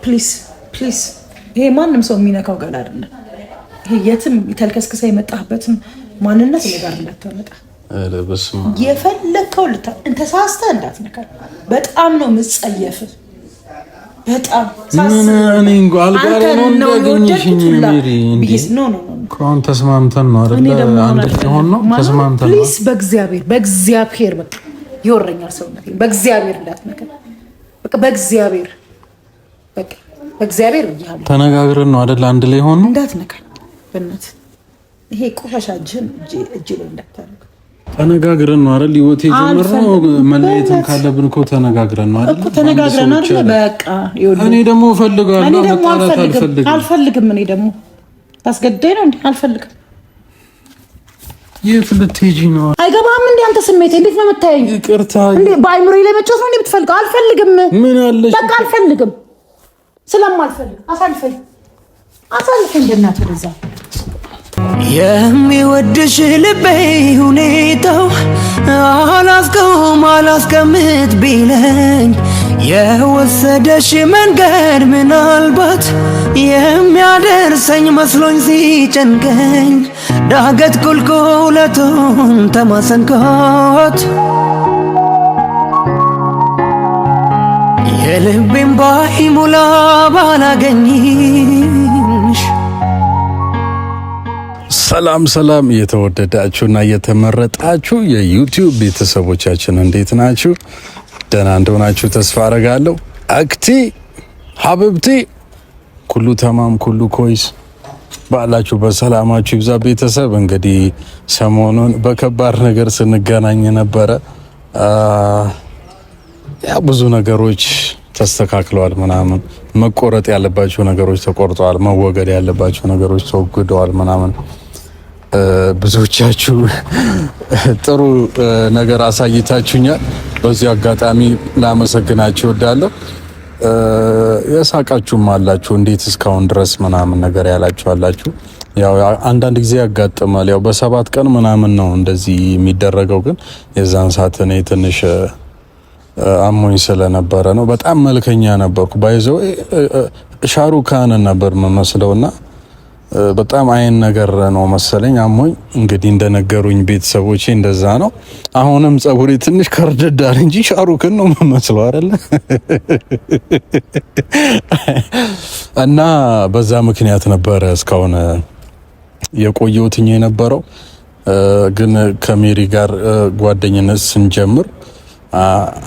Please, please። ይሄ ማንም ሰው የሚነካው ገላ አይደለም። ይሄ የትም ተልከስክሰ የመጣህበትን ማንነት እኔ ጋር እንዳታመጣ፣ የፈለግከው ተሳስተህ እንዳትነካ። በጣም ነው የምጸየፍ። በጣም ተስማምተን ነው አይደለ? አንድ ሆን ነው ተስማምተን ነው። Please፣ በእግዚአብሔር፣ በእግዚአብሔር፣ በቃ ይወረኛል ሰውነቴ። በእግዚአብሔር እንዳትነካ። በቃ በእግዚአብሔር፣ በቃ በእግዚአብሔር ብያለሁ። ተነጋግረን ነው አይደል? አንድ ላይ ሆን ነው። እንዳትነካኝ በእናትህ፣ ይሄ ቆሻሻ እጅህን እጅ ላይ እንዳታደርግ። ተነጋግረን ነው አይደል? ህይወት የጀመርነው መለየትም ካለብን እኮ ተነጋግረን ነው አይደል? እኮ ተነጋግረን አይደል? በቃ እኔ ደግሞ እፈልጋለሁ። እኔ ደግሞ አልፈልግም። እኔ ደግሞ ታስገድደኝ ነው እንዴ? አልፈልግም። የት ልትሄጂ ነው? አይገባህም እንዴ? አንተ ስሜቴ እንዴት ነው የምታየኝ? ይቅርታ እንዴ፣ በአይምሮዬ ላይ መጫወት ነው እንዴ የምትፈልገው? አልፈልግም። ምን አለሽ? በቃ አልፈልግም። ስለማልፈልግ አሳልፈኝ፣ አሳልፈኝ በእናትህ ወደዛ። የሚወድሽ ልቤ ሁኔታው አላስቀውም አላስቀምጥ ቢለኝ፣ የወሰደሽ መንገድ ምናልባት የሚያደርሰኝ መስሎኝ ሲጨንቀኝ፣ ዳገት ቁልቁለቱን ተማሰንኮት፣ የልቤን ባይሞላ ባላገኝሽ። ሰላም ሰላም፣ እየተወደዳችሁና እየተመረጣችሁ የ YouTube ቤተሰቦቻችን እንዴት ናችሁ? ደህና እንደሆናችሁ ተስፋ አረጋለሁ። أختي حبيبتي كله تمام، كله كويس፣ ባላችሁ በሰላማችሁ ይብዛ። ቤተሰብ፣ እንግዲህ ሰሞኑን በከባድ ነገር ስንገናኝ ነበረ። ያ ብዙ ነገሮች ተስተካክለዋል ምናምን፣ መቆረጥ ያለባቸው ነገሮች ተቆርጠዋል፣ መወገድ ያለባቸው ነገሮች ተወግደዋል ምናምን። ብዙዎቻችሁ ጥሩ ነገር አሳይታችሁኛል። በዚህ አጋጣሚ ላመሰግናችሁ እወዳለሁ። የሳቃችሁም አላችሁ፣ እንዴት እስካሁን ድረስ ምናምን ነገር ያላችሁ አላችሁ። ያው አንዳንድ ጊዜ ያጋጥማል። ያው በ7 ቀን ምናምን ነው እንደዚህ የሚደረገው፣ ግን የዛን ሰዓት እኔ ትንሽ አሞኝ ስለነበረ ነው። በጣም መልከኛ ነበርኩ። By the way ሻሩካንን ነበር የምመስለውና በጣም አይን ነገር ነው መሰለኝ አሞኝ። እንግዲህ እንደነገሩኝ ቤተሰቦቼ እንደዛ ነው። አሁንም ጸጉሬ ትንሽ ከርደዳል እንጂ ሻሩክን ነው የምመስለው አይደለ? እና በዛ ምክንያት ነበረ እስካሁን የቆየሁትኝ የነበረው። ግን ከሜሪ ጋር ጓደኝነት ስንጀምር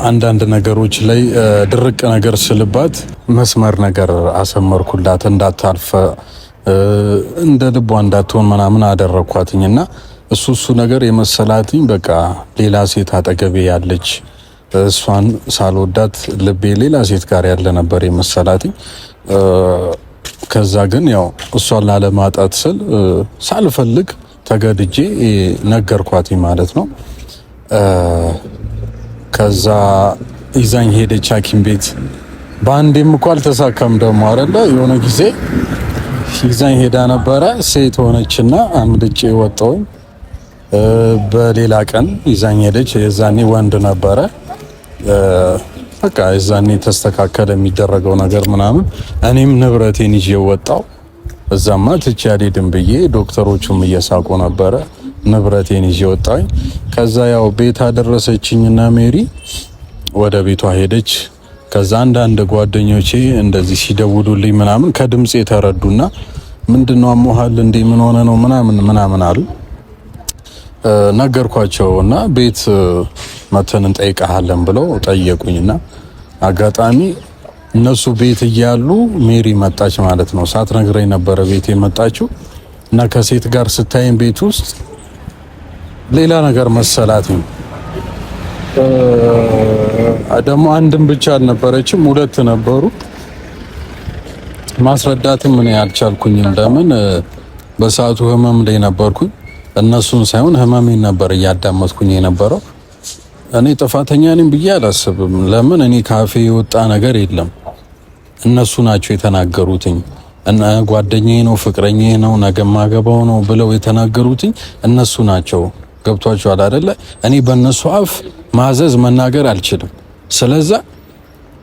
አንዳንድ ነገሮች ላይ ድርቅ ነገር ስልባት መስመር ነገር አሰመርኩላት፣ እንዳታልፈ፣ እንደ ልቧ እንዳትሆን ምናምን አደረኳትኝ እና እሱ እሱ ነገር የመሰላትኝ በቃ ሌላ ሴት አጠገቤ ያለች፣ እሷን ሳልወዳት ልቤ ሌላ ሴት ጋር ያለ ነበር የመሰላትኝ። ከዛ ግን ያው እሷን ላለማጣት ስል ሳልፈልግ ተገድጄ ነገርኳትኝ ማለት ነው። ከዛ ይዛኝ ሄደች ሐኪም ቤት። በአንዴም እኮ አልተሳካም ደግሞ አይደለ? የሆነ ጊዜ ይዛኝ ሄዳ ነበረ። ሴት ሆነችና አምልጬ ወጣሁኝ። በሌላ ቀን ይዛኝ ሄደች። የዛኔ ወንድ ነበረ። በቃ የዛኔ ተስተካከለ የሚደረገው ነገር ምናምን። እኔም ንብረቴን ይዤ ወጣሁ። እዛማ ትቼ አልሄድም ብዬ ዶክተሮቹም እየሳቁ ነበረ። ንብረቴን ይዤ ወጣሁኝ። ከዛ ያው ቤት አደረሰችኝና ሜሪ ወደ ቤቷ ሄደች። ከዛ አንዳንድ ጓደኞቼ እንደዚህ ሲደውሉልኝ ምናምን ከድምጽ የተረዱና ምንድነው፣ አሞሃል እንዴ፣ ምን ሆነ ነው ምናምን ምናምን አሉ። ነገርኳቸው እና ቤት መተን እንጠይቀሃለን ብለው ጠየቁኝና አጋጣሚ እነሱ ቤት እያሉ ሜሪ መጣች ማለት ነው። ሳትነግረኝ ነበረ ቤት የመጣችው እና ከሴት ጋር ስታይን ቤት ውስጥ ሌላ ነገር መሰላት። ደግሞ አንድም ብቻ አልነበረችም፣ ሁለት ነበሩ። ማስረዳትም እኔ አልቻልኩኝም። ለምን በሰዓቱ ህመም ላይ ነበርኩኝ። እነሱን ሳይሆን ህመሜን ነበር እያዳመጥኩኝ የነበረው። እኔ ጥፋተኛ ነኝ ብዬ አላስብም። ለምን እኔ ካፌ የወጣ ነገር የለም። እነሱ ናቸው የተናገሩትኝ። እና ጓደኛዬ ነው፣ ፍቅረኛዬ ነው፣ ነገ ማገባው ነው ብለው የተናገሩትኝ እነሱ ናቸው። ገብቷቸዋል አይደለ? እኔ በእነሱ አፍ ማዘዝ መናገር አልችልም። ስለዛ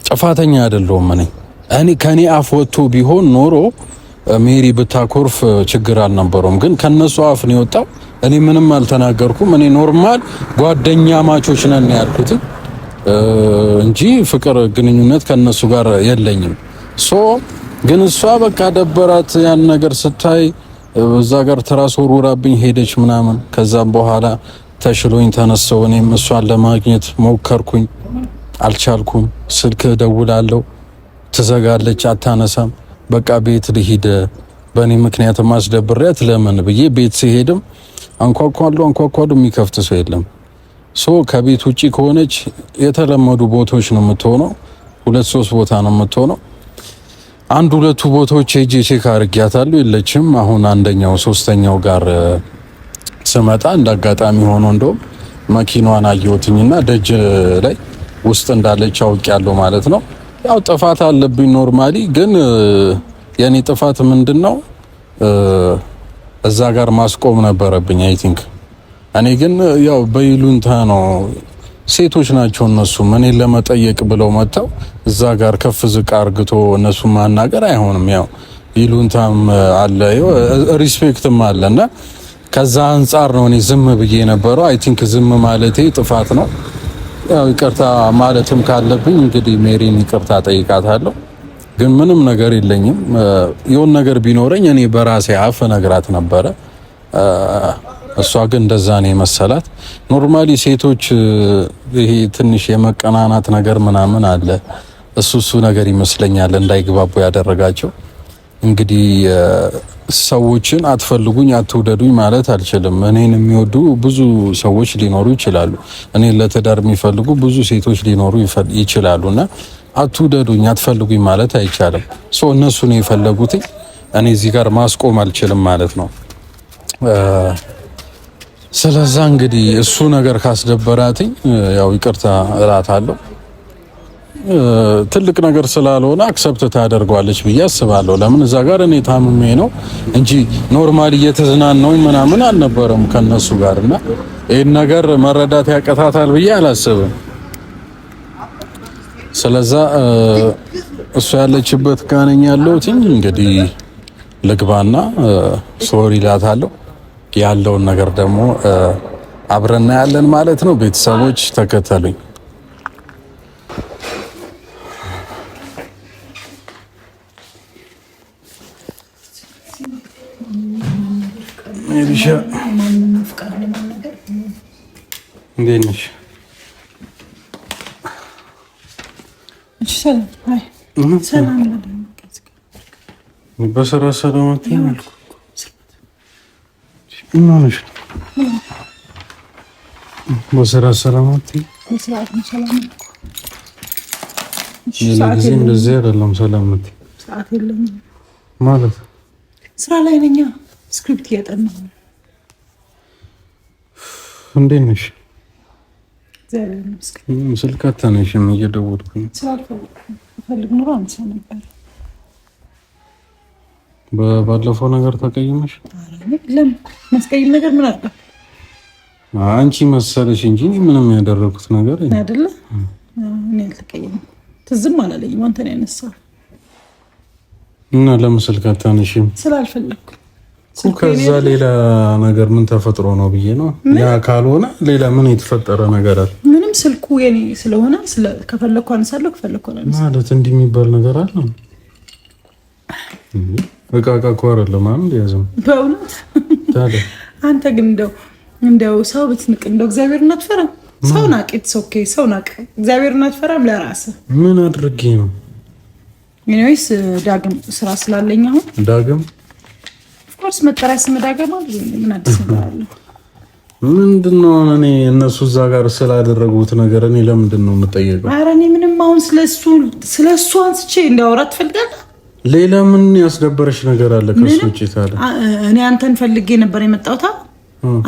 ጥፋተኛ አይደለሁም እኔ። እኔ ከኔ አፍ ወጥቶ ቢሆን ኖሮ ሜሪ ብታኮርፍ ችግር አልነበረውም። ግን ከነሱ አፍ ነው የወጣው። እኔ ምንም አልተናገርኩም። እኔ normal ጓደኛማቾች ነን ያልኩት እንጂ ፍቅር ግንኙነት ከነሱ ጋር የለኝም። So ግን እሷ በቃ ደበራት ያን ነገር ስታይ እዛ ጋር ትራስ ወርውራብኝ ሄደች ምናምን። ከዛም በኋላ ተሽሎኝ ተነሳው። እኔም እሷን ለማግኘት ሞከርኩኝ፣ አልቻልኩም። ስልክ ደውላለሁ፣ ትዘጋለች፣ አታነሳም። በቃ ቤት ልሂድ፣ በእኔ ምክንያት ማስደብሪያት ለምን ብዬ ቤት ሲሄድም አንኳኳሉ አንኳኳሉ፣ የሚከፍት ሰው የለም። So ከቤት ውጪ ከሆነች የተለመዱ ቦታዎች ነው የምትሆነው። ሁለት ሶስት ቦታ ነው የምትሆነው። አንድ ሁለቱ ቦታዎች ሄጄ check አድርጊያታለሁ፣ የለችም። አሁን አንደኛው ሶስተኛው ጋር ስመጣ እንደ አጋጣሚ ሆኖ እንደውም መኪናዋን አየሁትኝና ደጅ ላይ ውስጥ እንዳለች አውቄያለሁ ማለት ነው። ያው ጥፋት አለብኝ normally፣ ግን የኔ ጥፋት ምንድን ነው? እዛ ጋር ማስቆም ነበረብኝ I think። እኔ ግን ያው በይሉንታ ነው፣ ሴቶች ናቸው እነሱም እኔን ለመጠየቅ ብለው መጥተው እዛ ጋር ከፍ ዝቅ አርግቶ እነሱ ማናገር አይሆንም። ያው ይሉንታም አለ respect ም አለ እና ከዛ አንጻር ነው እኔ ዝም ብዬ የነበረው። I think ዝም ማለቴ ጥፋት ነው። ያው ይቅርታ ማለትም ካለብኝ እንግዲህ ሜሪን ይቅርታ ጠይቃታለሁ። ግን ምንም ነገር የለኝም። የሆነ ነገር ቢኖረኝ እኔ በራሴ አፍ እነግራት ነበረ። እሷ ግን እንደዛ ነው የመሰላት። Normally ሴቶች ይሄ ትንሽ የመቀናናት ነገር ምናምን አለ። እሱ እሱ ነገር ይመስለኛል እንዳይግባቡ ያደረጋቸው። እንግዲህ ሰዎችን አትፈልጉኝ አትውደዱኝ ማለት አልችልም። እኔን የሚወዱ ብዙ ሰዎች ሊኖሩ ይችላሉ። እኔን ለትዳር የሚፈልጉ ብዙ ሴቶች ሊኖሩ ይችላሉ እና አትውደዱኝ አትፈልጉኝ ማለት አይቻልም። So እነሱ ነው የፈለጉት። እኔ እዚህ ጋር ማስቆም አልችልም ማለት ነው። ስለዛ እንግዲህ እሱ ነገር ካስደበራትኝ ያው ይቅርታ እላታለሁ። ትልቅ ነገር ስላልሆነ accept ታደርጓለች ብዬ አስባለሁ። ለምን እዛ ጋር እኔ ታምሜ ነው እንጂ normally እየተዝናናሁኝ ምናምን አልነበረም ከነሱ ጋር እና ይህን ነገር መረዳት ያቀታታል ብዬ አላስብም። ስለዛ እሱ ያለችበት ጋር ነኝ ያለሁት። እንግዲህ ልግባና sorry እላታለሁ። ያለውን ነገር ደግሞ አብረና ያለን ማለት ነው። ቤተሰቦች ተከተሉኝ። እንዴት ነሽ? በስራ ሰላም ምን ሆነሽ ነው? በስራ ሰላም ሌላ ጊዜ እንደዚህ አይደለም። ሰላም ማለት ስራ ላይ ነኝ። Script እያጠናሁ ነው። እንዴት ነሽ? ስልክ አታነሺም? እየደወልኩኝ ስላልፈልግ ኑሮ አንሳ ነበር። ባለፈው ነገር ተቀይመሽ? ለምን መስቀይም ነገር ምን አለ? አንቺ መሰለሽ እንጂ ምንም ያደረኩት ነገር አይደለ። እኔ አልተቀየምኩም። ትዝም አላለኝም። አንተ ነው ያነሳው። እና ለምን ስልክ አታነሺም? ስላልፈለግኩ ከዛ ሌላ ነገር ምን ተፈጥሮ ነው ብዬ ነው። ያ ካልሆነ ሌላ ምን የተፈጠረ ነገር አለ? ምንም። ስልኩ የኔ ስለሆነ ከፈለግኩ አነሳለሁ፣ ከፈለግኩ አላነሳም። ማለት እንዲህ የሚባል ነገር አለ? እቃ እቃ እኮ አይደለም አይደል? ያዘው በእውነት አንተ ግን እንደው እንደው ሰው ብትንቅ እንደው እግዚአብሔርን አትፈራም? ሰው ናቅ። It's okay፣ ሰው ናቅ። እግዚአብሔርን አትፈራም? ለራስህ ምን አድርጌ ነው? Anyways ዳግም ስራ ስላለኝ አሁን ዳግም of course መጠሪያ ስም ዳግም አለ። ምን አዲስ ነገር አለ? ምንድን ነው እኔ እነሱ እዛ ጋር ስላደረጉት ነገር እኔ ለምንድን ነው የምጠየቀው? ኧረ እኔ ምንም አሁን ስለሱ ስለሱ አንስቼ እንዳወራ ትፈልጋለህ? ሌላ ምን ያስደበረሽ ነገር አለ ከሱ ውጪ ታዲያ? እኔ አንተን ፈልጌ ነበር የመጣሁት።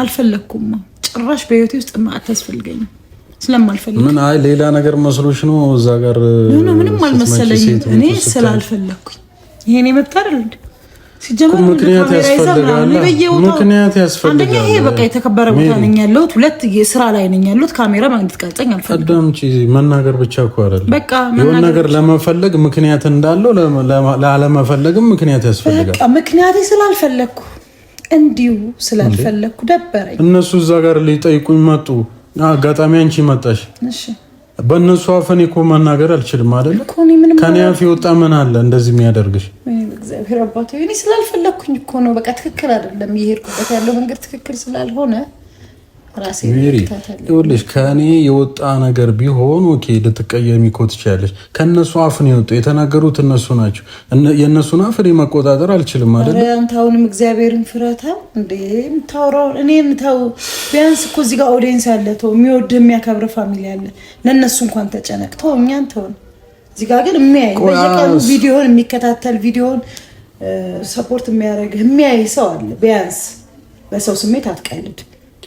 አልፈለግኩም። ጭራሽ በህይወቴ ውስጥ አታስፈልገኝም ስለማልፈልግ። ምን? አይ ሌላ ነገር መስሎሽ ነው እዛ ጋር? ምንም አልመሰለኝም። እኔ ስላልፈለግኩኝ ይሄን የመብት አይደል እንዴ? ሲጀመር ምክንያት ያስፈልጋል። ምክንያት ያስፈልጋል። አንደኛ ይሄ በቃ የተከበረ ቦታ ነኝ ያለሁት፣ ሁለት ስራ ላይ ነኝ ያለሁት። ካሜራ እንድትቀርጸኝ አልፈልግም። አዳምጪ፣ መናገር ብቻ እኮ አይደለም። በቃ የሆነ ነገር ለመፈለግ ምክንያት እንዳለው ላለመፈለግም ምክንያት ያስፈልጋል። በቃ ምክንያቴ ስላልፈለግኩ እንዲሁ ስላልፈለግኩ ደበረኝ። እነሱ እዛ ጋር ሊጠይቁኝ መጡ። አጋጣሚ አንቺ መጣሽ። እሺ በእነሱ አፍ እኔ እኮ መናገር አልችልም አይደለ? ከኔ አፍ የወጣ ምን አለ እንደዚህ የሚያደርግሽ? እግዚአብሔር አባቴ እኔ ስላልፈለግኩኝ እኮ ነው። በቃ ትክክል አይደለም፣ እየሄድኩበት ያለው መንገድ ትክክል ስላልሆነ ራሴ ይኸውልሽ፣ ከእኔ የወጣ ነገር ቢሆን okay፣ ልትቀየሚ እኮ ትችያለሽ። ከእነሱ አፍ ነው የወጣው፣ የተናገሩት እነሱ ናቸው። የእነሱን አፍ እኔ መቆጣጠር አልችልም አይደለ? አንተ አሁንም እግዚአብሔርን ፍረታ እንዴ የምታወራውን እኔን ተው። ቢያንስ እኮ እዚህ ጋር audience አለ፣ ተው፣ የሚወድህ የሚያከብር family አለ። ለእነሱ እንኳን ተጨነቅ፣ ተው፣ እኛን ተውን። እዚህ ጋር ግን የሚያይ በየቀኑ ቪዲዮን የሚከታተል ቪዲዮን support የሚያደርግህ የሚያይ ሰው አለ። ቢያንስ በሰው ስሜት አትቀልድ።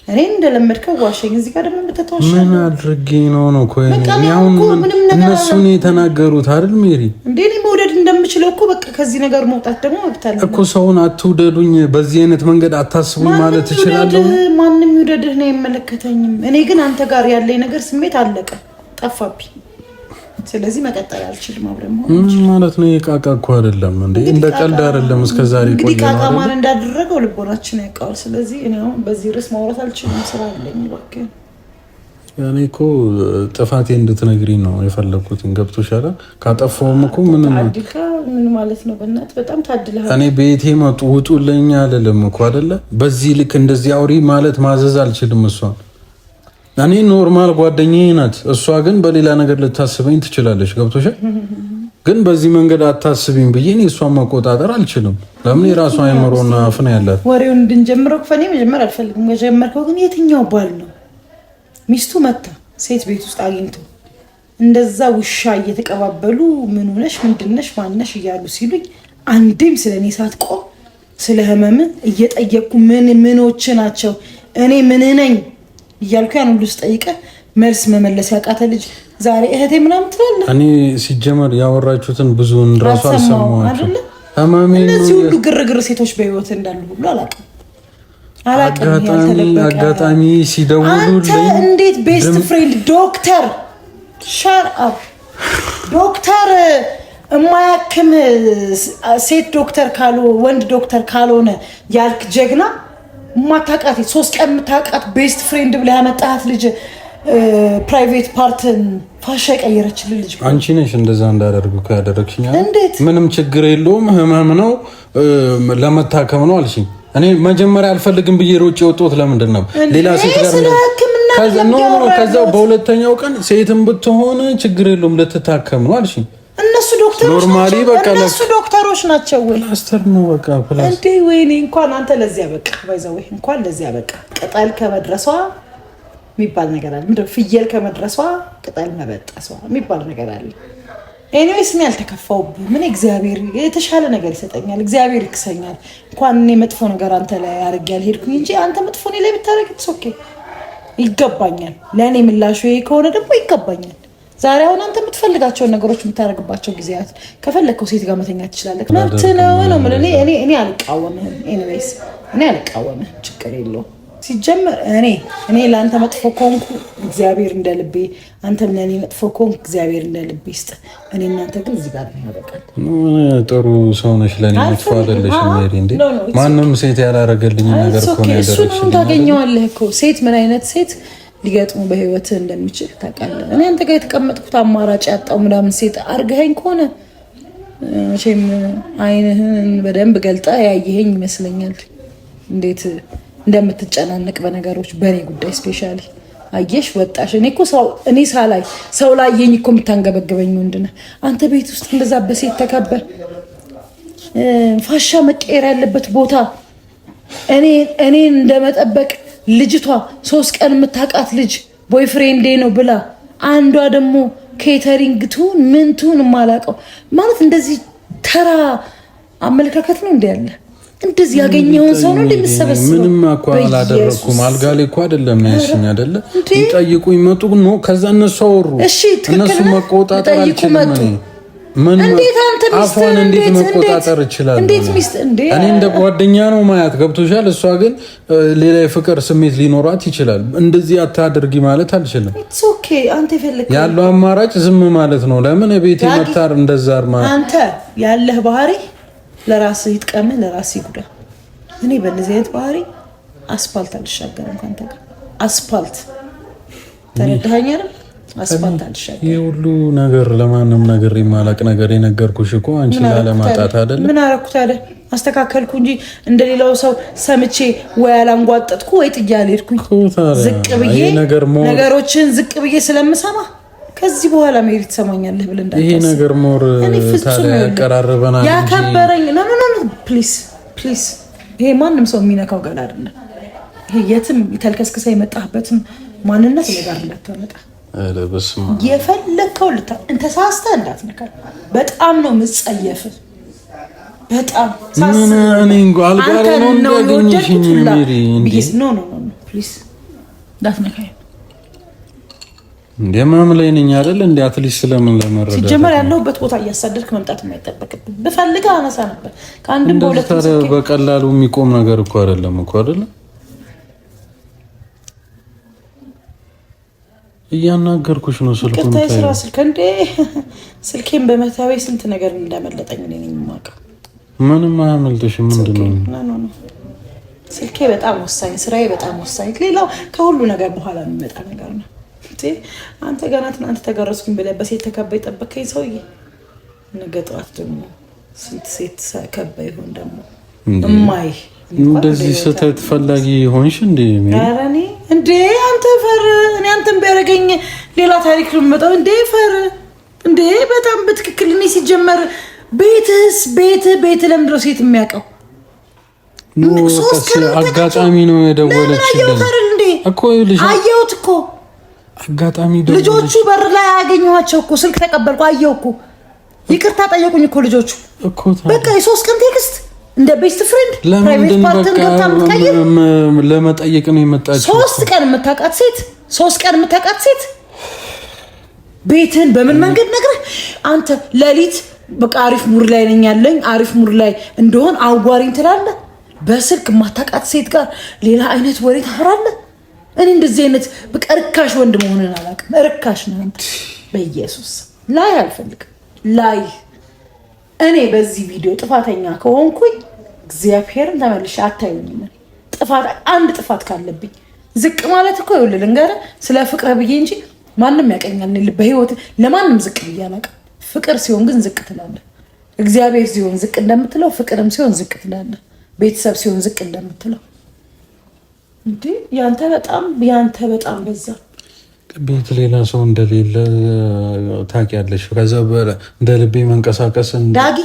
እኔ እንደለመድከው ዋሸኝ። እዚህ ጋር ደግሞ የምትተዋሻ ምን አድርጌ ነው ነው እኮ አሁን እነሱን የተናገሩት አይደል ሜሪ? እንዴ እኔ መውደድ እንደምችለው እኮ በቃ ከዚህ ነገር መውጣት ደግሞ መብት አለ እኮ። ሰውን አትውደዱኝ፣ በዚህ አይነት መንገድ አታስቡኝ ማለት እችላለሁ። ማንም ይውደድህ ነው አይመለከተኝም። እኔ ግን አንተ ጋር ያለኝ ነገር ስሜት አለቀ፣ ጠፋብኝ። ስለዚህ መቀጠል አልችልም። አብረን መሆን ምን ማለት ነው? የቃቃ እኮ አይደለም እንዴ፣ እንደ ቀልድ አይደለም። እስከ ዛሬ ቆየ እንግዲህ ቃቃ ማን እንዳደረገው ልቦናችን ያውቀዋል። ስለዚህ እኔ አሁን በዚህ ርዕስ ማውራት አልችልም፣ ስራ አለኝ። እባክህ እኔ እኮ ጥፋቴ እንድትነግሪኝ ነው የፈለግኩት። ገብቶሻል? ካጠፋሁም እኮ ምንም ምን ማለት ነው? በእናትህ በጣም ታድለሃል። እኔ ቤቴ መጡ ውጡልኝ አልልም እኮ አይደለ? በዚህ ልክ እንደዚህ አውሪ ማለት ማዘዝ አልችልም እሷን እኔ normal ጓደኛዬ ናት። እሷ ግን በሌላ ነገር ልታስበኝ ትችላለች። ገብቶሻል? ግን በዚህ መንገድ አታስቢኝ ብዬ እኔ እሷን መቆጣጠር አልችልም። ለምን የራሷ አይምሮና አፍ ነው ያላት። ወሬውን እንድንጀምረው ከፈኔ መጀመር አልፈልግም። ከጀመርከው ግን የትኛው ባል ነው ሚስቱ መታ ሴት ቤት ውስጥ አግኝቶ እንደዛ ውሻ እየተቀባበሉ ምን ሆነሽ ምንድነሽ ማነሽ እያሉ ሲሉኝ አንዴም ስለ እኔ ሳትቆም ስለ ህመም እየጠየቅኩ ምን ምኖች ናቸው እኔ ምን ነኝ እያልኩ ያን ሁሉ ስጠይቀህ መልስ መመለስ ያቃተ ልጅ ዛሬ እህቴ ምናምን ትላለህ። እኔ ሲጀመር ያወራችሁትን ብዙውን ራሱ አልሰማኋቸውም። እነዚህ ሁሉ ግርግር ሴቶች በህይወት እንዳሉ ሁሉ አላውቅም አላውቅም። አጋጣሚ ሲደውሉልኝ እንዴት best friend ዶክተር shut up ዶክተር የማያክም ሴት ዶክተር ካሉ ወንድ ዶክተር ካልሆነ ያልክ ጀግና የማታውቃት 3 ቀን የምታውቃት best friend ብለህ ያመጣሃት ልጅ private part ን ፋሻ የቀየረችልህ ልጅ አንቺ ነሽ። እንደዛ እንዳደርጉ ያደረግሽኝ። እንዴት? ምንም ችግር የለውም ህመም ነው ለመታከም ነው አልሽኝ። እኔ መጀመሪያ አልፈልግም ብዬ ሮጬ የወጣሁት ለምንድን ነው? ሌላ ሴት ጋር ከዛ በሁለተኛው ቀን ሴትም ብትሆን ችግር የለውም ልትታከም ነው አልሽኝ። እነሱ ዶክተሮች ናቸው። እነሱ ዶክተሮች ናቸው ወይ ፕላስተር ነው በቃ ፕላስተር እንዴ! ወይኔ እንኳን አንተ ለዚያ በቃ ባይዘው ወይ እንኳን ለዚያ በቃ ቅጠል ከመድረሷ የሚባል ነገር አለ። ምንድን ነው ፍየል ከመድረሷ ቅጠል መበጠሷ የሚባል ነገር አለ። Anyways እኔ አልተከፋውብህም። ምን እግዚአብሔር የተሻለ ነገር ይሰጠኛል፣ እግዚአብሔር ይክሰኛል። እንኳን እኔ መጥፎ ነገር አንተ ላይ አድርጌ አልሄድኩኝ እንጂ አንተ መጥፎ እኔ ላይ ብታደርግ it's okay፣ ይገባኛል። ለእኔ ምላሹ ይሄ ከሆነ ደግሞ ይገባኛል። ዛሬ አሁን አንተ የምትፈልጋቸውን ነገሮች የምታደርግባቸው ጊዜያት ከፈለግከው ሴት ጋር መተኛት ትችላለህ። መብት ነው ነው የምልህ። እኔ አልቃወምህም። Anyways እኔ አልቃወምህም፣ ችግር የለውም። ሲጀመር እኔ ለአንተ መጥፎ ከሆንኩ እግዚአብሔር እንደ ልቤ፣ አንተም ለእኔ መጥፎ ከሆንኩ እግዚአብሔር እንደ ልቤ ይስጥ። እኔ እናንተ ግን እዚህ ጋር ያበቃል። ጥሩ ሰው ነሽ፣ ለእኔ መጥፎ አይደለሽም። ሜሪ እንዴ ማንም ሴት ያላረገልኝ ነገር እኮ ነው ያደረግሽልኝ። ታገኘዋለህ እኮ ሴት ምን አይነት ሴት ሊገጥሙ በህይወት እንደሚችል ታውቃለህ። እኔ አንተ ጋር የተቀመጥኩት አማራጭ ያጣው ምናምን ሴት አርገኸኝ ከሆነ መቼም ዓይንህን በደንብ ገልጠ ያየኸኝ ይመስለኛል፣ እንዴት እንደምትጨናነቅ በነገሮች በእኔ ጉዳይ specially። አየሽ ወጣሽ። እኔ እኮ ሰው እኔ ሳላይ ሰው ላየኝ እኮ የምታንገበግበኝ ወንድ ነህ አንተ። ቤት ውስጥ እንደዛ በሴት ተከበ ፋሻ መቀየር ያለበት ቦታ እኔን እንደመጠበቅ ልጅቷ 3 ቀን የምታውቃት ልጅ boyfriend ኤ ነው ብላ አንዷ ደግሞ catering ትሁን ምን ትሁን የማላውቀው ማለት እንደዚህ ተራ አመለካከት ነው እንዲ ያለ እንደዚህ ያገኘውን ሰው ነው እንደሚሰበስበው። ምንም እኮ አላደረኩም። አልጋ ላይ እኮ አይደለም ያልሽኝ አይደለ? ይጠይቁኝ መጡ ነው። ከዛ እነሱ አወሩ። እሺ እነሱ መቆጣጠር አልችልም እኔ። እንዴት አንተ አፏን እንዴት መቆጣጠር እችላለሁ? እንዴት ሚስት እንዴ? እኔ እንደ ጓደኛ ነው ማያት፣ ገብቶሻል? እሷ ግን ሌላ የፍቅር ስሜት ሊኖራት ይችላል። እንደዚህ አታድርጊ ማለት አልችልም። It's okay። አንተ የፈለከው ያለው አማራጭ ዝም ማለት ነው። ለምን ቤት መታር እንደዛ አንተ ያለህ ባህሪ ለራስህ ይጥቀምህ፣ ለራስህ ይጉዳ። እኔ በእንደዚህ አይነት ባህሪ አስፋልት አልሻገርም ከአንተ ጋር አስፋልት። ተረዳኸኝ አይደል? አስፋልት አልሻገርም። ይህ ሁሉ ነገር ለማንም ነገር የማላቅ ነገር የነገርኩሽ እኮ አንቺን ላለማጣት አይደለም። ምን አደረኩ ታዲያ? አስተካከልኩ እንጂ እንደሌላው ሰው ሰምቼ ወይ አላንጓጠጥኩ ወይ ጥዬ አልሄድኩኝ። ዝቅ ብዬ ነገሮችን ዝቅ ብዬ ስለምሰማ ከዚህ በኋላ ሜሪ ትሰማኛለህ ብለህ እንዳታስብ። ይሄ ነገር more ታዲያ ያቀራርበናል ያከበረኝ። No no no please please፣ ይሄ ማንም ሰው የሚነካው ገላ አይደለም። ይሄ የትም ተልከስክሰ የመጣህበትን ማንነት እኔ ጋር እንዳታመጣ የፈለግከው ተሳስተህ እንዳትነካ። በጣም ነው የምጸየፍ። በጣም please እንዳትነካ። እንደማም ላይ ነኝ አይደል? እንደ at least ስለምን ለመረዳት ሲጀመር ያለሁበት ቦታ እያሳደድክ መምጣት የማይጠበቅብህ ብፈልግህ አነሳ ነበር። ከአንድም በሁለት በቀላሉ የሚቆም ነገር እኮ አይደለም እኮ አይደለም። እያናገርኩሽ ነው። ስልኩን ይቅርታ፣ የስራ ስልክ እንዴ! ስልኬን በመተዌ ስንት ነገር እንዳመለጠኝ እኔ ነኝ የማውቀው። ምንም አያመልጥሽም። ምንድን ነው ስልኬ በጣም ወሳኝ፣ ስራዬ በጣም ወሳኝ። ሌላው ከሁሉ ነገር በኋላ የሚመጣ ነገር ነው። አንተ ገና ትናንት ተገረዝኩኝ ብለህ በሴት ተከባ የጠበከኝ ሰውዬ ነገ ጠዋት ደግሞ ስንት ሴት ከባ ይሆን ደግሞ እማይ እንደዚህ ስህተት ፈላጊ ሆንሽ እንዴ? ኧረ እኔ እንዴ አንተ ፈር እኔ አንተን ቢያደርገኝ ሌላ ታሪክ ነው የምመጣው። እንዴ ፈር እንዴ በጣም በትክክል እኔ ሲጀመር ቤትህስ ቤትህ ቤትህ ለምንድን ነው ሴት የሚያውቀው? አጋጣሚ ነው የደወለችልኝ እኮ አየሁት እኮ አጋጣሚ ልጆቹ በር ላይ ያገኘኋቸው እኮ ስልክ ተቀበልኩ አየሁ እኮ ይቅርታ ጠየቁኝ እኮ ልጆቹ። በቃ የሶስት ቀን text እንደ best friend private part ን ገብታ የምትቀይር ለመጠየቅ ነው የመጣችው። 3 ቀን የምታውቃት ሴት 3 ቀን የምታውቃት ሴት ቤትህን በምን መንገድ ነግረህ አንተ ሌሊት በቃ አሪፍ mood ላይ ነኝ ያለኝ አሪፍ mood ላይ እንደሆን አዋሪኝ ትላለህ። በስልክ የማታውቃት ሴት ጋር ሌላ አይነት ወሬ ታወራለህ። እኔ እንደዚህ አይነት በቃ ርካሽ ወንድ መሆንን አላውቅም። ርካሽ ነው አንተ። በኢየሱስ ላይ አልፈልግም ላይ እኔ በዚህ ቪዲዮ ጥፋተኛ ከሆንኩኝ እግዚአብሔርን ተመልሼ አታዩኝም። ጥፋት አንድ ጥፋት ካለብኝ ዝቅ ማለት እኮ ይኸውልህ ልንገርህ፣ ስለ ፍቅር ብዬ እንጂ ማንም ያቀኛል። በህይወት ለማንም ዝቅ ብዬ አላውቅም። ፍቅር ሲሆን ግን ዝቅ ትላለህ። እግዚአብሔር ሲሆን ዝቅ እንደምትለው፣ ፍቅርም ሲሆን ዝቅ ትላለህ። ቤተሰብ ሲሆን ዝቅ እንደምትለው እንዴ ያንተ በጣም ያንተ በጣም በዛ። ቤት ሌላ ሰው እንደሌለ ታውቂያለሽ። ከዛ እንደ ልቤ መንቀሳቀስ ዳጊ፣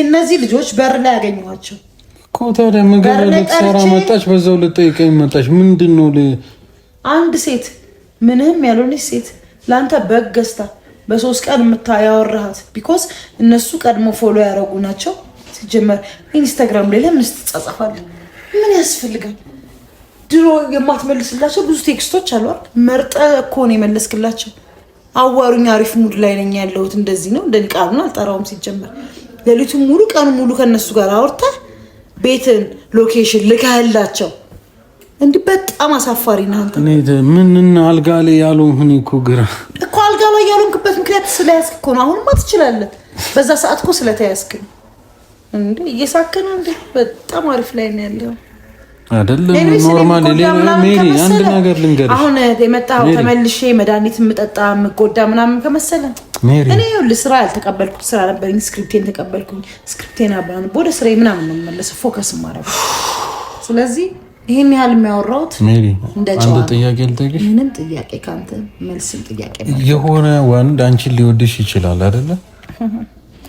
እነዚህ ልጆች በር ላይ ያገኘኋቸው እኮ ታዲያ ምግብ ልትሰራ መጣች፣ በዛው ልጠይቀኝ መጣች። ምንድን ነው አንድ ሴት ምንም ያልሆነች ሴት ለአንተ በግ ገዝታ በ3 ቀን የምታያወራሃት because እነሱ ቀድሞ follow ያደረጉ ናቸው። ሲጀመር ኢንስታግራም ላይ ለምን ስትጻጻፋለህ? ምን ያስፈልጋል? ድሮ የማትመልስላቸው ብዙ text ኦች አሉ አይደል? መርጠህ እኮ ነው የመለስክላቸው። አዋሩኝ፣ አሪፍ mood ላይ ነኝ ያለሁት እንደዚህ ነው እንደ ቃሉን አልጠራውም። ሲጀመር ሌሊቱን ሙሉ ቀኑ ሙሉ ከእነሱ ጋር አውርተህ ቤትን location ልከህላቸው እንዲህ በጣም አሳፋሪ ነህ አንተ። ምን አልጋ ላይ ያልሆንኩኝ እኮ ግራ እኮ አልጋ ላይ ያልሆንክበት ምክንያት ስለያዝክ እኮ ነው። አሁንማ ትችላለህ። በዛ ሰዓት እኮ ስለተያዝክ ነው። እንዴ እየሳክ ነው እንዴ? በጣም አሪፍ ላይ ነው ያለው አይደለም normal። ሜሪ አንድ ነገር ልንገርሽ። አሁን የመጣኸው ተመልሼ መድኃኒት የምጠጣ የምጎዳ ምናምን ከመሰለ እኔ ይኸውልህ ስራ ያልተቀበልኩት ስራ ነበረኝ። script ኤን ተቀበልኩኝ። script ኤን አባን ወደ ስራዬ ምናምን ነው የምመለሰው፣ focus የማደርገው። ስለዚህ ይሄን ያህል የሚያወራሁት ሜሪ፣ አንድ ጥያቄ ልጠይቅሽ። ምንም ጥያቄ ከአንተ መልስም ጥያቄ የሆነ ወንድ አንቺን ሊወድሽ ይችላል አይደለ?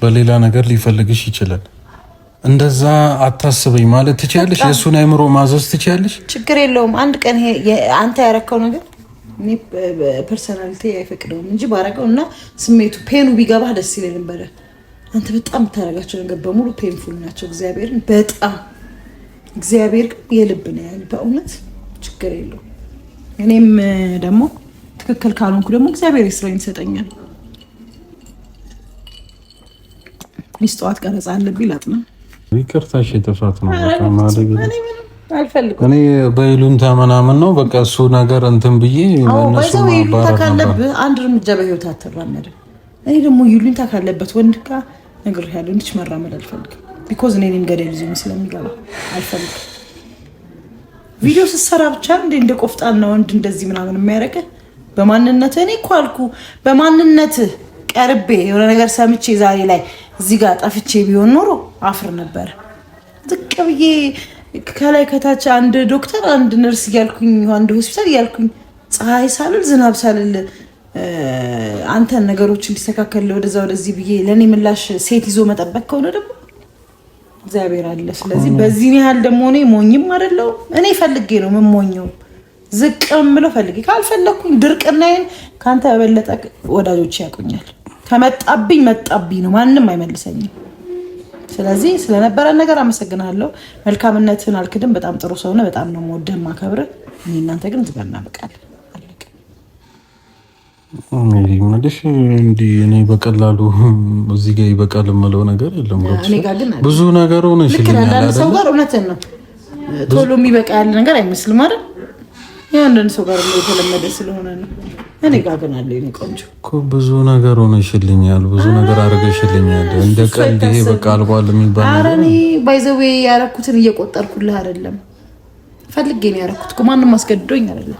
በሌላ ነገር ሊፈልግሽ ይችላል። እንደዛ አታስበኝ ማለት ትችያለሽ። የእሱን አይምሮ ማዘዝ ትችያለሽ። ችግር የለውም። አንድ ቀን አንተ ያረከው ነገር እኔ personality አይፈቅደውም እንጂ ባረገው እና ስሜቱ pain ኡ ቢገባህ ደስ ይለኝ ነበረ። አንተ በጣም የምታደርጋቸው ነገር በሙሉ painful ናቸው። እግዚአብሔርን በጣም እግዚአብሔር የልብ ነው ያለ በእውነት ችግር የለውም። እኔም ደግሞ ትክክል ካልሆንኩ ደግሞ እግዚአብሔር የስራዬን ይሰጠኛል። At least ጠዋት ቀረጻ አለብኝ ላጥና። ይቅርታሽ የጥፋት ነው። አልፈልግም እኔ በይሉንታ ምናምን ነው በቃ እሱ ነገር እንትን ብዬ እነሱ ይሉኝታ ካለብህ አንድ እርምጃ በህይወት አትራመድም። እኔ ደግሞ ይሉኝታ ካለበት ወንድ ጋር ነግሬሃለሁ፣ እንድች መራመድ አልፈልግም። Because እኔ እኔም ገደል ይዞኝ ስለሚገባ አልፈልግም። ቪዲዮ ስትሰራ ብቻ እንደ እንደ ቆፍጣና ወንድ እንደዚህ ምናምን የሚያደርግህ በማንነትህ። እኔ እኮ አልኩህ በማንነትህ ቀርቤ የሆነ ነገር ሰምቼ ዛሬ ላይ እዚህ ጋር ጠፍቼ ቢሆን ኖሮ አፍር ነበር። ዝቅ ብዬ ከላይ ከታች አንድ ዶክተር አንድ ነርስ እያልኩኝ አንድ ሆስፒታል እያልኩኝ ፀሐይ ሳልል ዝናብ ሳልል አንተን ነገሮች እንዲስተካከል ወደዛ ወደዚህ ብዬ ለእኔ ምላሽ ሴት ይዞ መጠበቅ ከሆነ ደግሞ እግዚአብሔር አለ። ስለዚህ በዚህ ያህል ደግሞ እኔ ሞኝም አይደለሁም። እኔ ፈልጌ ነው የምሞኘው፣ ዝቅ የምለው ፈልጌ። ካልፈለግኩኝ ድርቅናዬን ከአንተ በበለጠ ወዳጆች ያውቁኛል። ከመጣብኝ መጣብኝ ነው፣ ማንም አይመልሰኝም። ስለዚህ ስለነበረን ነገር አመሰግናለሁ። መልካምነትን አልክድም። በጣም ጥሩ ሰው ነህ። በጣም ነው የምወድህ የማከብርህ። እኔ እናንተ ግን እዚህ ጋር እናበቃለን። አለቀ። የምልሽ እንዲህ እኔ በቀላሉ እዚህ ጋር ይበቃል የምለው ነገር የለም። እኔ ጋር ግን አለ። ብዙ ነገር ሆነሽልኛል አንዳንድ ሰው አይደለ? ጋር እውነትህን ነው፣ ቶሎ የሚበቃ ያለ ነገር አይመስልም አይደል? የአንዳንድ ሰው ጋር የተለመደ ስለሆነ ነው። እኔ ጋር ግን አለ የእኔ ቆንጆ እኮ ብዙ ነገር ሆነሽልኛል፣ ብዙ ነገር አድርገሽልኛል። እንደ ቀልድ ይሄ በቃ አልቋል የሚባል ኧረ ነገር እኔ by the way ያረኩትን እየቆጠርኩልህ አይደለም። ፈልጌ ነው ያረኩት እኮ ማንም አስገድዶኝ አይደለም።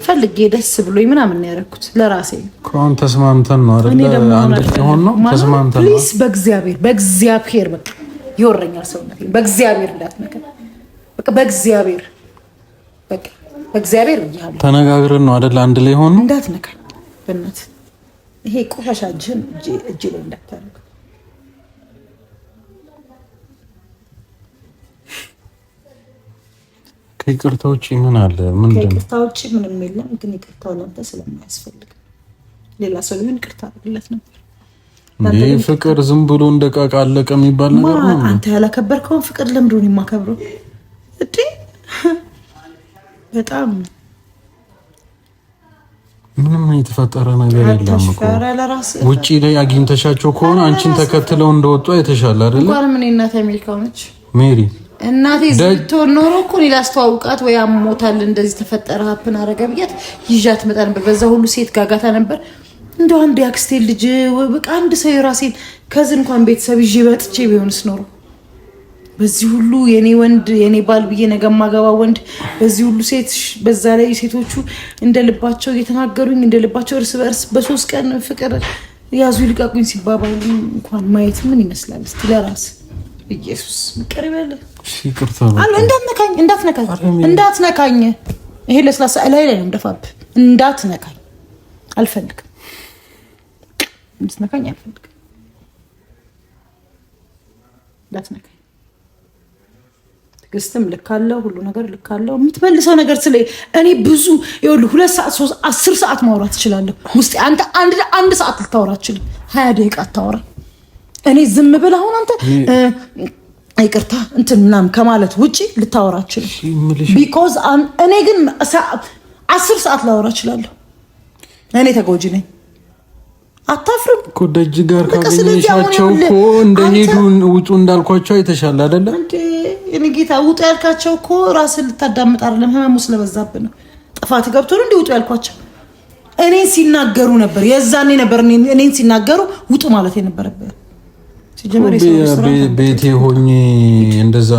ፈልጌ ደስ ብሎኝ ምናምን ነው ያረኩት ለራሴ ነው። እኮ አሁን ተስማምተን ነው እኔ አይደለ? ደግሞ አንድ ሆን ነው ተስማምተን ነው። Please፣ በእግዚአብሔር በእግዚአብሔር በቃ ይወረኛል ሰውነቴ። በእግዚአብሔር እንዳትነካ በቃ በእግዚአብሔር በቃ በእግዚአብሔር ብያለሁ። ተነጋግረን ነው አይደለ? አንድ ላይ ሆን ነው። እንዳትነካኝ በእናትህ ይሄ ቆሻሻ እጅህን እጄ ላይ እንዳታደርግ። ከይቅርታ ውጭ ምን አለ? ምንድን ነው? ከይቅርታ ውጭ ምንም የለም። ግን ይቅርታው ለአንተ ስለማያስፈልግ ሌላ ሰው ቢሆን ይቅርታ አድርግለት ነበር። ይህ ፍቅር ዝም ብሎ እንደ ዕቃ አለቀ የሚባል ነገር ነው። አንተ ያላከበርከውን ፍቅር ለምንድን ነው የማከብረው? እንዴ በጣም ምንም የተፈጠረ ነገር የለም እኮ። ኧረ ለራስህ ውጪ ላይ አግኝተሻቸው ከሆነ አንቺን ተከትለው እንደወጡ አይተሻል አይደለ? እንኳንም እኔ እናቴ አሜሪካ ሆነች። ሜሪ እናቴ እዚህ ብትሆን ኖሮ እኮ እኔ ላስተዋውቃት ወይ አሞታል እንደዚህ ተፈጠረ happen አረገ ብያት ይዣት መጣ ነበር። በዛ ሁሉ ሴት ጋጋታ ነበር። እንደው አንድ የአክስቴ ልጅ በቃ አንድ ሰው የራሴን ከዚህ እንኳን ቤተሰብ ይዤ መጥቼ ቢሆንስ ኖሮ በዚህ ሁሉ የኔ ወንድ የኔ ባል ብዬ ነገ ማገባ ወንድ በዚህ ሁሉ ሴት፣ በዛ ላይ ሴቶቹ እንደ ልባቸው እየተናገሩኝ እንደ ልባቸው እርስ በእርስ በ3 ቀን ፍቅር ያዙ ይልቀቁኝ ሲባባሉ እንኳን ማየት ምን ይመስላል? እስቲ ለራስ ኢየሱስ ይቅር ይበል። ይቅርታ እንዳትነካኝ እንዳትነካኝ እንዳትነካኝ። ይሄ ለስላሳ ላይ ላይ ነው የምደፋብህ። እንዳትነካኝ አልፈልግም። እንድትነካኝ አልፈልግም። እንዳትነካኝ። ትዕግስትም ልክ አለው፣ ሁሉ ነገር ልክ አለው። የምትመልሰው ነገር ስለ እኔ ብዙ ይኸውልህ፣ 2 ሰዓት 3 10 ሰዓት ማውራት እችላለሁ። ውስጤ አንተ አንድ ሰዓት ልታወራ አትችልም። 20 ደቂቃ አታወራ። እኔ ዝም ብለህ አሁን አንተ ይቅርታ እንትን ምናምን ከማለት ውጪ ልታወራ አትችልም። Because እኔ ግን 10 ሰዓት ላወራ እችላለሁ። እኔ ተጎጂ ነኝ። አታፍርም እኮ ደጅ ጋር ካገኘሻቸው እኮ እንደሄዱ ውጡ እንዳልኳቸው አይተሻል አይደለ? እንዴ እኔ ጌታ ውጡ ያልካቸው እኮ ራስን ልታዳምጥ አይደለም፣ ህመሙ ስለበዛብህ ነው። ጥፋት ገብቶ ነው እንዴ ውጡ ያልኳቸው? እኔን ሲናገሩ ነበር፣ የዛኔ ነበር እኔን ሲናገሩ ውጡ ማለት የነበረብህ። ሲጀመር ቤቴ ሆኜ እንደዛ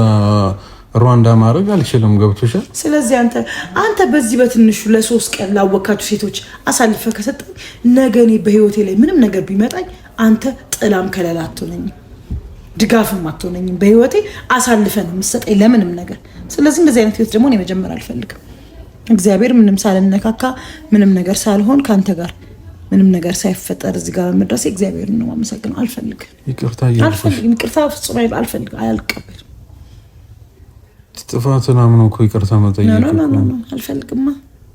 ሩዋንዳ ማድረግ አልችልም። ገብቶሻል? ስለዚህ አንተ በዚህ በትንሹ ለ3 ቀን ላወካቸው ሴቶች አሳልፈህ ከሰጠኝ ነገ እኔ በህይወቴ ላይ ምንም ነገር ቢመጣኝ አንተ ጥላም ከለላ አትሆነኝም፣ ድጋፍም አትሆነኝም። በህይወቴ አሳልፈህ ነው የምትሰጠኝ ለምንም ነገር። ስለዚህ እንደዚህ አይነት ህይወት ደግሞ እኔ መጀመር አልፈልግም። እግዚአብሔር ምንም ሳልነካካ ምንም ነገር ሳልሆን ከአንተ ጋር ምንም ነገር ሳይፈጠር እዚህ ጋር በመድረሴ እግዚአብሔርን ነው የማመሰግነው። አልፈልግም፣ ይቅርታ አልፈልግም፣ ይቅርታ ፍጹም አልፈልግም፣ አልቀበልም። ጥፋትን አምኖ እኮ ይቅርታ መጠየቅ አልፈልግማ፣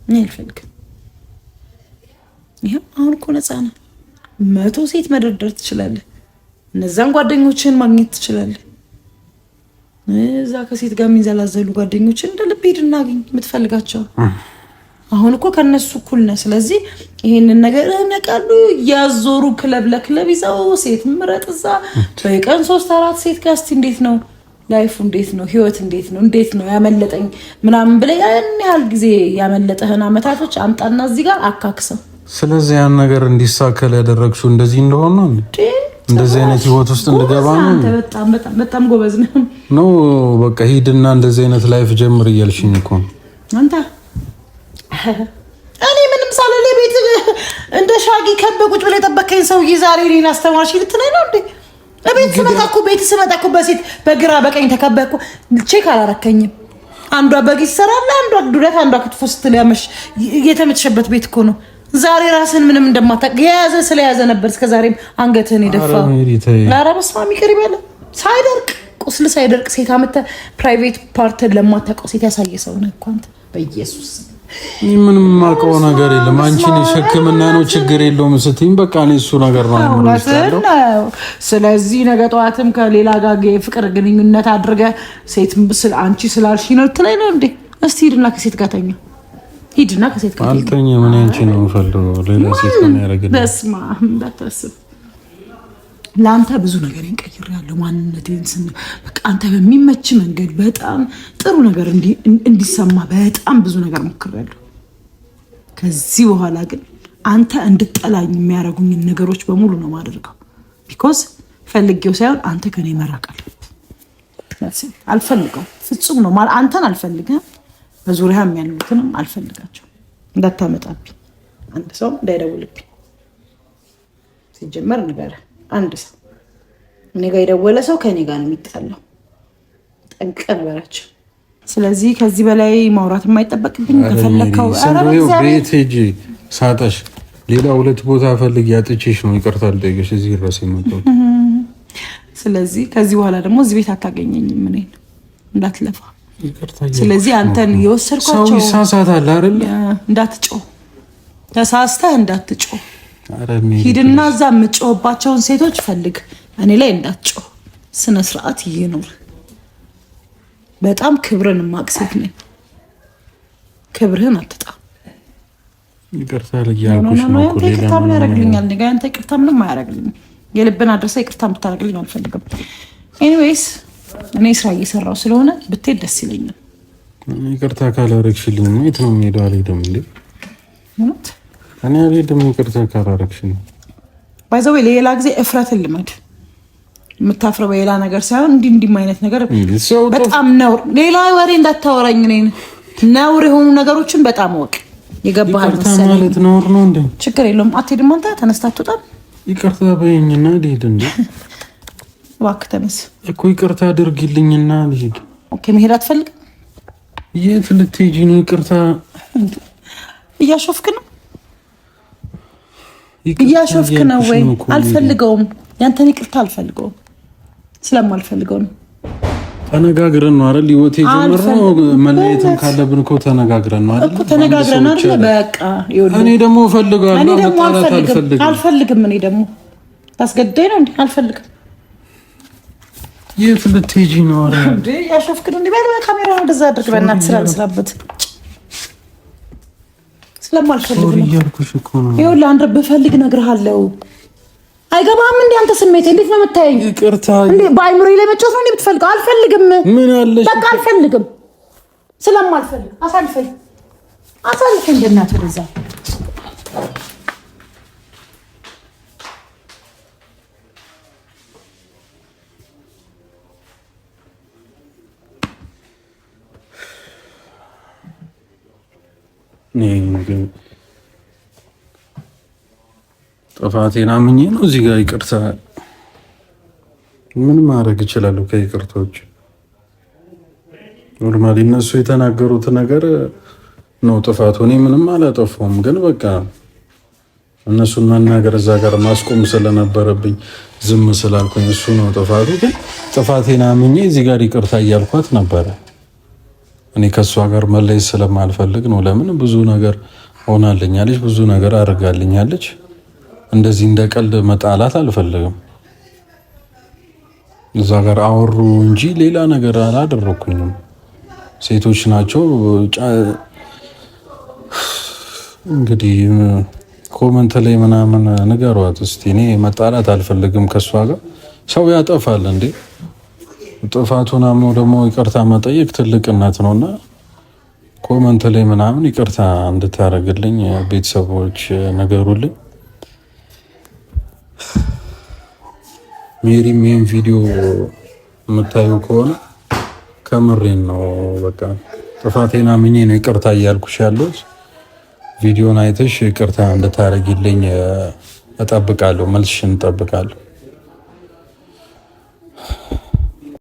እኔ አልፈልግም። ይኸው አሁን እኮ ነፃ ነህ። 100 ሴት መደርደር ትችላለህ። እነዛን ጓደኞችህን ማግኘት ትችላለህ። እዛ ከሴት ጋር የሚንዘላዘሉ ጓደኞችን እንደ ልብ ሂድና አግኝ የምትፈልጋቸው። አሁን እኮ ከነሱ እኩል ነህ። ስለዚህ ይሄንን ነገር ነቃሉ እያዞሩ ክለብ ለክለብ ይዘው ሴት ምረጥ እዛ በቀን 3 4 ሴት ጋር እስቲ እንዴት ነው life ኡ፣ እንዴት ነው ህይወት፣ እንዴት ነው እንዴት ነው ያመለጠኝ ምናምን ብለህ ያን ያህል ጊዜ ያመለጠህን አመታቶች አምጣና እዚህ ጋር አካክሰው። ስለዚህ ያን ነገር እንዲሳከል ያደረግሽው እንደዚህ እንደሆነ ነው፣ እንደዚህ አይነት ህይወት ውስጥ እንድገባ ነው። በጣም በጣም በጣም ጎበዝ ነህ ነው። በቃ ሂድና እንደዚህ አይነት life ጀምር እያልሽኝ እኮ ነው አንተ። እኔ ምንም ሳልል ቤት እንደ ሻጊ ከበ ቁጭ ብለህ የጠበከኝ ሰውዬ ዛሬ እኔን አስተማርሽ ልትለኝ ነው እንዴ? ቤት ስመጣ እኮ ቤት ስመጣ እኮ በሴት በግራ በቀኝ ተከበህ እኮ check አላረከኝም። አንዷ በግ ይሰራል፣ አንዷ ዱለት፣ አንዷ ክትፎ ስትል ያመሽ የተመቸበት ቤት እኮ ነው። ዛሬ ራስን ምንም እንደማታውቅ የያዘ ስለያዘ ነበር እስከ ዛሬም አንገትህን የደፋው። ኧረ በስመ አብ ይቅር ይበል። ሳይደርቅ ቁስል ሳይደርቅ ሴት አመተህ private part ን ለማታውቀው ሴት ያሳየ ሰው ነህ እኮ አንተ። በኢየሱስ ምንም የማውቀው ነገር የለም። አንቺ ነሽ ሕክምና ነው ችግር የለውም ስትይኝ በቃ እኔ እሱ ነገር ነው ያለው። ስለዚህ ነገ ጠዋትም ከሌላ ጋር የፍቅር ግንኙነት አድርገህ ሴት አንቺ ስላልሽኝ ነው ልትለኝ ነው እንዴ? እስቲ ሂድና ከሴት ጋር ተኛ። ሂድና ከሴት ጋር አልተኛም። እኔ አንቺ ነው የምፈልገው፣ ሌላ ሴት ነው ያደረግልኝ። በስመ አብ እንዳታስብ። ለአንተ ብዙ ነገሬን ቀይሬያለሁ። ማንነቴን በቃ አንተ በሚመች መንገድ በጣም ጥሩ ነገር እንዲሰማ በጣም ብዙ ነገር ሞክሬያለሁ። ከዚህ በኋላ ግን አንተ እንድጠላኝ የሚያደርጉኝን ነገሮች በሙሉ ነው የማደርገው። because ፈልጌው ሳይሆን አንተ ከኔ መራቅ አለብህ። አልፈልገው ፍጹም ነው አንተን አልፈልግም። በዙሪያም ያሉትንም አልፈልጋቸው። እንዳታመጣብኝ፣ አንድ ሰው እንዳይደውልብኝ። ሲጀመር ንገረህ፣ አንድ ሰው እኔ ጋር የደወለ ሰው ከእኔ ጋር ነው የሚጣለው። ጠንቅቀህ ንገራቸው። ስለዚህ ከዚህ በላይ ማውራት የማይጠበቅብኝ ከፈለከው ቤት ሂጂ ሳጠሽ ሌላ ሁለት ቦታ ፈልጌ አጥቼሽ ነው ይቅርታ ልጠይቅሽ እዚህ ድረስ የመጣሁት። ስለዚህ ከዚህ በኋላ ደግሞ እዚህ ቤት አታገኘኝም፣ እኔን እንዳትለፋ። ስለዚህ አንተን የወሰድኳቸው ሰው ይሳሳታል አይደል? እንዳትጮህ ተሳስተህ እንዳትጮህ ሂድና እዛ የምትጮህባቸውን ሴቶች ፈልግ፣ እኔ ላይ እንዳትጮህ። ስነ ስርዓት ይኑር። በጣም ክብርን የማቅ ሴት ነኝ። ክብርህን አትጣ። ይቅርታ ምን ያደርግልኛል? ያንተ ይቅርታ ምንም አያደርግልኝም። የልብን አድረሳ ይቅርታ የምታደርግልኝ አልፈልግም። Anyways እኔ ስራ እየሰራው ስለሆነ ብትሄድ ደስ ይለኛል። ይቅርታ ካላረግሽልኝ የት ነው የምሄደው? አልሄድም። እንዴ እኔ አልሄድም፣ ይቅርታ ካላረግሽልኝ። By the way ሌላ ጊዜ እፍረትን ልመድ። የምታፍረው በሌላ ነገር ሳይሆን እንዲህ እንዲህ አይነት ነገር በጣም ነውር። ሌላ ወሬ እንዳታወራኝ እኔን። ነውር የሆኑ ነገሮችን በጣም ወቅ የገባሃል መሰለኝ። ማለት ነውር ነው እንዴ? ችግር የለውም። አትሄድም አንተ ተነስተህ አትወጣም? ይቅርታ በይኝና ልሂድ። እንዴ እባክህ ተነስ እኮ ይቅርታ አድርጊልኝና ልሂድ። Okay፣ መሄድ አትፈልግም? የት ልትሄጂ ነው? ይቅርታ እያሾፍክ ነው፣ እያሾፍክ ነው ወይ? አልፈልገውም፣ ያንተን ይቅርታ አልፈልገውም። ስለማልፈልገው ነው። ተነጋግረን ነው አይደል? ህይወት የጀመርነው መለየትም ካለብን እኮ ተነጋግረን ነው አይደል? እኮ ተነጋግረን አይደል? በቃ እኔ ደግሞ እፈልገዋለሁ። እኔ ደግሞ አልፈልግም። እኔ ደግሞ ታስገድደኝ ነው እንዴ? አልፈልግም። የት ልትሄጂ ነው? ኧረ እንዴ ያሾፍክ ነው እንዴ? በካሜራ ወደዛ አድርግ። በእናትህ ስራ ልስራበት ስለማልፈልግ ነው እያልኩሽ እኮ ነው። ይኸውልህ አንተ ብፈልግ እነግርሃለሁ። አይገባም እንዴ አንተ ስሜት እንዴት ነው የምታየኝ? ይቅርታ እንዴ በአይምሮዬ ላይ መጫወት ነው እንዴ የምትፈልገው? አልፈልግም። ምን አለሽ? በቃ አልፈልግም። ስለማልፈልግ አሳልፈኝ፣ አሳልፈኝ በእናትህ ወደዛ። ጥፋቴን አምኜ ነው እዚህ ጋር ይቅርታ ምን ማድረግ እችላለሁ? ከይቅርታዎች normally እነሱ የተናገሩት ነገር ነው ጥፋቱ። እኔ ምንም አላጠፋሁም፣ ግን በቃ እነሱን መናገር እዛ ጋር ማስቆም ስለነበረብኝ ዝም ስላልኩኝ እሱ ነው ጥፋቱ። ግን ጥፋቴን አምኜ እዚህ ጋር ይቅርታ እያልኳት ነበረ። እኔ ከእሷ ጋር መለየት ስለማልፈልግ ነው። ለምን ብዙ ነገር ሆናልኛለች፣ ብዙ ነገር አድርጋልኛለች። እንደዚህ እንደ ቀልድ መጣላት አልፈልግም። እዛ ጋር አወሩ እንጂ ሌላ ነገር አላደረኩኝም። ሴቶች ናቸው። እንግዲህ comment ላይ ምናምን ንገሯት እስቲ። እኔ መጣላት አልፈልግም ከእሷ ጋር። ሰው ያጠፋል እንዴ! ጥፋቱን አምኖ ደግሞ ይቅርታ መጠየቅ ትልቅነት ነውና comment ላይ ምናምን ይቅርታ እንድታደርግልኝ ቤተሰቦች ነገሩልኝ። ሜሪም ይህን ቪዲዮ የምታዩ ከሆነ ከምሬን ነው። በቃ ጥፋቴን አምኜ ነው ይቅርታ እያልኩሽ ያለሁት። ቪዲዮን አይተሽ ይቅርታ እንድታደርጊልኝ እጠብቃለሁ፣ መልስሽን እጠብቃለሁ።